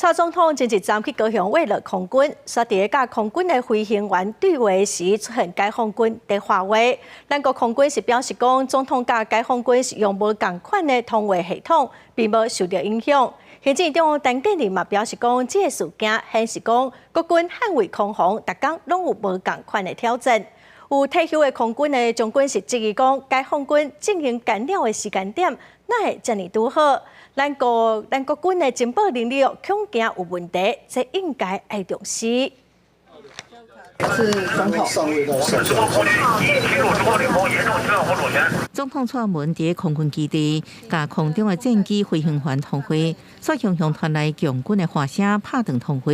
蔡總統前一站去高雄慰勞空軍，煞佇咧佮空軍的飛行員對話時出現解放軍佇喊話。咱國空軍是表示講，總統佮解放軍是用無仝款的通話系統，並無受著影響。行政院長陳建仁嘛表示講，這個事件顯示講國軍捍衛空防，逐工攏有無仝款的挑戰。有退休的空軍的將軍是質疑講，解放軍進行干擾的時間點，哪會遮爾拄好？咱國軍的情報能力恐驚有問題，這應該愛重視。是總統。總統蔡英文佇空軍基地，佮空中的戰機飛行員通話，煞雄雄傳來共軍的喊聲拍斷通話。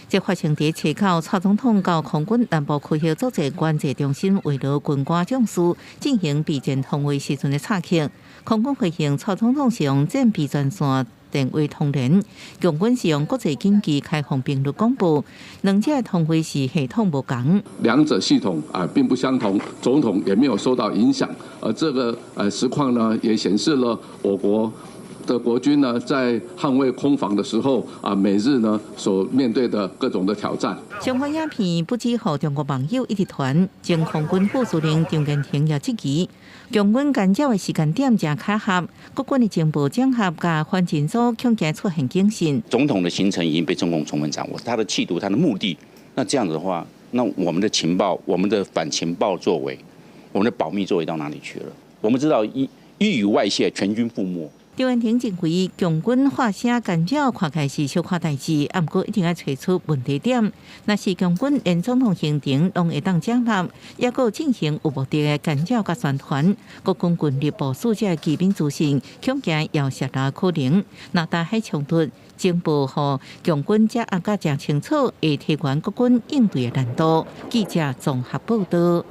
這發生佇初九，蔡總統到空軍南部區域組織管制中心慰勞軍官將士進行備戰通話時陣的插曲。空軍回應蔡總統是用戰備專線電話通聯，共軍是用國際緊急開放頻率廣播，兩者通話是系統無仝。兩者系統啊並不相同，總統也沒有受到影響。而這個實況呢，也顯示了我國的國軍呢，在捍衛空防的時候啊，每日呢所面對的各種的挑戰。相關影片不止予中國網友一直傳，前空軍副司令張建庭也質疑，共軍干擾的時間點誠巧合，國軍的情報整合佮反偵組恐驚出現警訊。總統的行程已經被中共充分掌握，他的企圖、他的目的，那這樣子的話，那我們的情報、我們的反情報作為、我們的保密作為到哪裡去了？我們知道一語外洩，全軍覆沒。張建庭認為，共軍喊聲干擾看起來是小可代誌，毋過一定愛揣出問題點。若是共軍連總統行程攏會當掌握，猶閣進行有目的的干擾佮宣傳，國軍軍力部署這個機敏資訊，恐驚有洩漏可能。若台海衝突，情報予共軍掌握甲誠清楚，會提懸國軍應對的難度。記者綜合報道。